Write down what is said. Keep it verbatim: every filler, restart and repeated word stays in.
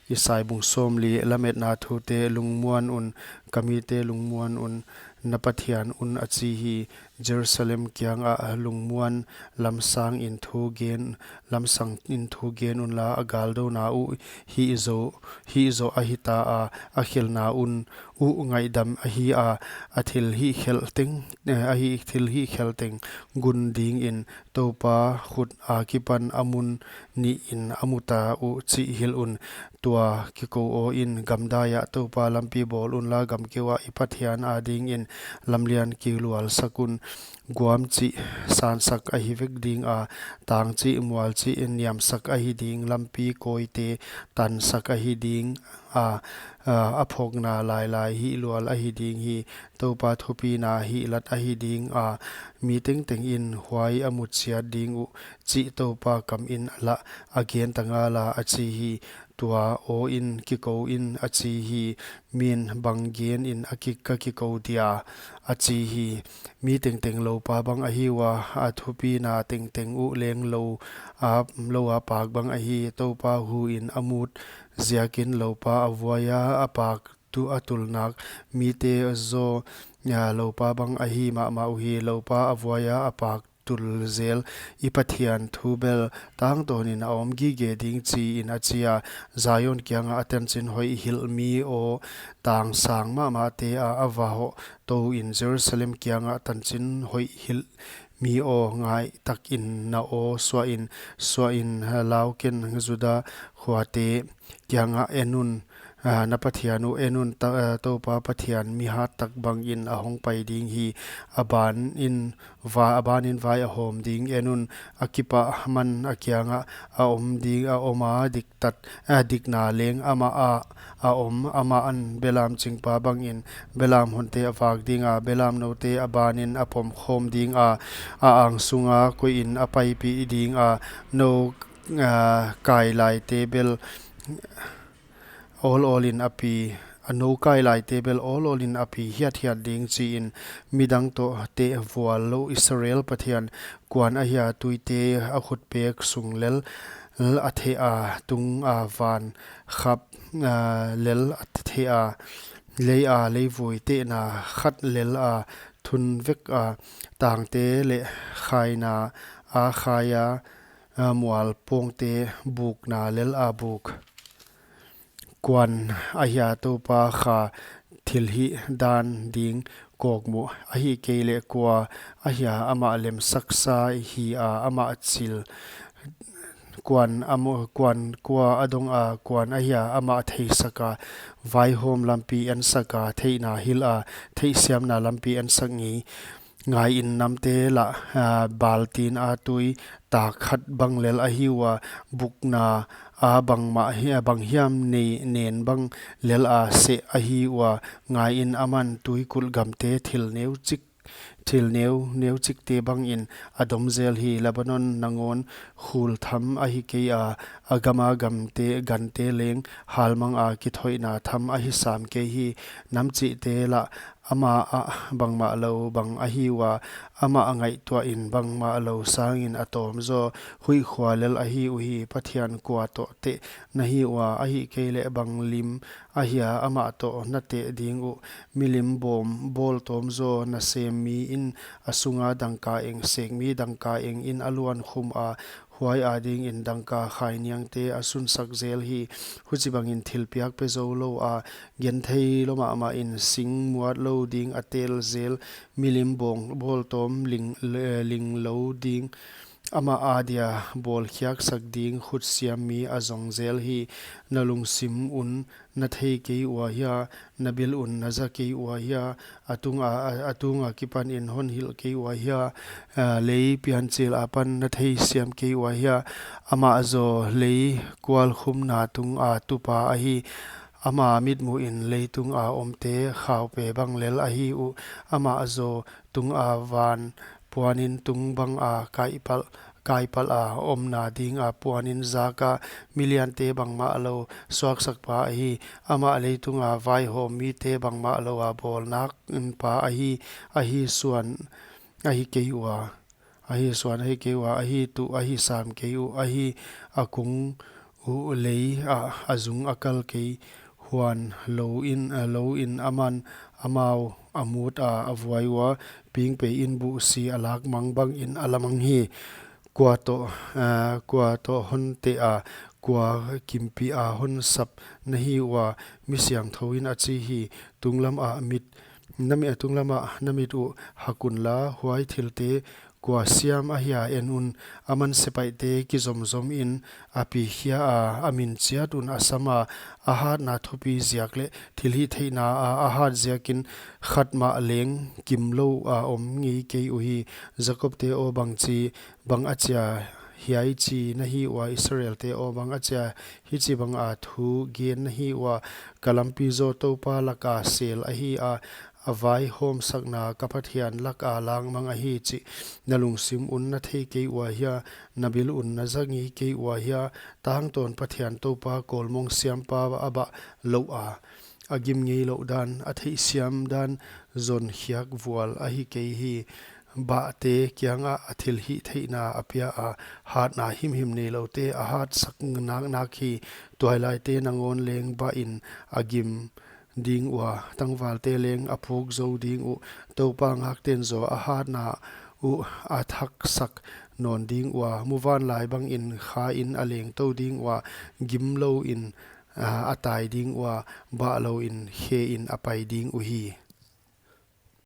Isai bung sawmli. Lametna thute lungmuan un, ka mite lungmuan un, na Pathian un, a chi hi. Jerusalem kiangah lungmuan lamsang in thu gen, lamsang in thu gen unla, a galdouna uh hih zoh, hih zoh ahi ta a, a khelhna un uh ngaihdam ahi a, a thil hihkhelh teng, eh, a hi thil hihkhelh teng gun dingin Toupa khut akipan a mun nih in a mu ta uh chih hilh un. Tua kikou aw in gamdai ah Toupa lampi bawl unla, gamkeu ah i Pathian adingin lamlian kilual sak un. Guam chih sansak ahi vek ding a, tang chih mual chih niamsak ahi ding, lampi kawite tansak ahi ding a, a, a phawkna lailai hihlual ahi ding hi. Toupa thupina hihlat ahi ding a, mi tengteng in huai a mu chiat ding uh, chih Toupa kam in lah a gen ta ngala, a chi hi. Tua aw in kikou in, a chi hi. Min bang gen in a ki, ka kikou dia, a chi hi. Mi tengteng loupa bang ahi ua, a thupina tengteng uh leng lou a, lou a pak bang ahi. Toupa hu in a mut ziakin loupa a vuai a, a pak tu a tulnak mite zaw, a, loupa bang ahi mahmah uhi. Loupa a vuai a, a pak tul zel i Pathian thu bel tangtawnin a om gige ding, chi in a chi a. Zion kiangah a tanchin hoih hilh mi aw, tang sang mahmahte a, a va hoh tou in, Jerusalem kiangah tanchin hoih hilh mi aw, ngai takin na aw suah in, suah in, a, lau ken, Juda khuate kiangah en un, a, na Pathian uh en un, ta, a, Toupa Pathian mi hat tak bangin a hong pai ding hi. A ban in va, a ban in vai a hawm ding en un, a kipah man a kiangah a om ding, a om a, diktat, a, dikna leng amah a, a om. Amah in belam chingpa bangin belam honte a vak ding a, belam noute a ban in a pom khawm ding a, a ang sunga koih in a paipih ding a, nou, a, kai laite bel awl awl in a pi, a nou kai laite bel awl awl in a pi hiat hiat ding, chi in. Midang toh teh vual lou Israel Pathian, kuan ahia tuite a khutpek sung lel a theh a, tung a van khap, a, lel a theh a, lei a leivui tehna khat lel a thun vek a, tangte leh khaina a khai a, a, mual pawngte bukna lel a buk. Kuan ahia Toupa kha thilhih dan ding kawkmuh, ahihkeileh kua ahia amah lemsaksa hi a, amah chil. Kuan a mo-, kuan kua a dong a, kuan ahia amah theisak a, vaihawm lampi ensak a, theihna hilh a, theihsiamna lampi ensak ngei. Ngai in, namte lah, a, baltin a tui tak khat bang lel ahi ua, bukna a bangmah hi, a bang hiam nei nen bang lel a seh ahi ua. Ngai in, aman tuikulh gamte thil neuchik, thil neu, neuchikte bangin a dom zel hi. Lebanon nangawn khul tham ahi kei a, a gama gamte, gante leng halmang a kithoihna tham ahi sam kei hi. Namchihte lah amah ah bangmah lou bang ahi ua, amah a ngaihtuah in bangmah lou sangin a tawm zaw. Huih khua lel ahi uhi, Pathian kua toh teh na hi ua, ahihkeileh bang lim ahia amah toh na teh ding uh? Milim bawm bawltawm zaw nasem mi in a sunga dangka eng, sekmi dangka eng in a luan khum a, huai adingin dangka khainiangte a sunsak zel hi. Huchibangin thilpiak pe zou lou a, genthei lou mahmah in sing muat lou ding a tel zel. Milim bawm bawltawm ling, le-, ling lou ding, amah adia bawlkhiaksak ding khutsiam mi a zong zel hi. Na lungsim un na thei kei ua hia, na bil un na za kei ua hia, a tunga, a, a tunga kipan in hon hilh kei ua hia, a, lei pianchil apan na theisiam kei ua hia? Amah zaw lei kualkhumna tunga tupa ahi. Ama mitmuh in leitunga omte khaupe bang lel ahi uh. Amah zaw tunga van puanin tung banga kaipalh, kaipalh a omna dinga puanin zaka, miliante bangmah lou suaksakpa ahi. Amah leitunga vaihawm mite bangmah lou a bawlnak pa ahi, ahi suan ahi kei ua, ahi suan ahi kei ua, ahi tuh ahi sam kei uh, ahi a kung uh lei ah a zung a kal kei. Huan lou in, uh, lou in aman amau a mut a, a vuai ua, pingpei in buhsi a lak mang bangin a la mang hi. Kua toh, uh, kua toh hon teh a, kua kimpih a hon sap na hi ua, mi siangthou in a chi hi. Tunglam ah mit, na mi-, tunglam ah na mit uh hak unla, huai thilte kua siam ahia en un. Aman sepaihte kizomzom in a pikhia a, a min chiat un a sam a, a hatna thupi ziak leh thilhihtheihna a, a hat ziakin khat mah leng kimlou a om ngei kei uhi. Jakob te aw, bangchi bang achia hiai chi na hi ua, Israel te aw, bang achia hichibang a thu gen na hi ua? Ka lampi zaw Toupa lak a sel ahi a, a vaihawmsakna ka Pathian lak a langmang ahi chih na lungsim un na thei kei ua hia? Na bil un na za ngei kei ua hia? Tangtawn Pathian Toupa, kawlmong siampa a bah louh a, a gim ngeilouh dan, a theihsiam dan zon khiak vual ahi kei hi. Bahte kiangah a thilhihtheihna a pia a, hatna himhim neiloute a hatsak naknak hi. Tuailaite nangawn leng bah in a gim ding ua, tangvalte leng a puk zou ding uh. Toupa ngakten zaw a hatna uh a thaksak nawn ding ua, muvanlai bangin kha in a lengtou ding ua, gimlou in, ah, a tai ding ua, bahlou in khe in a pai ding uhi.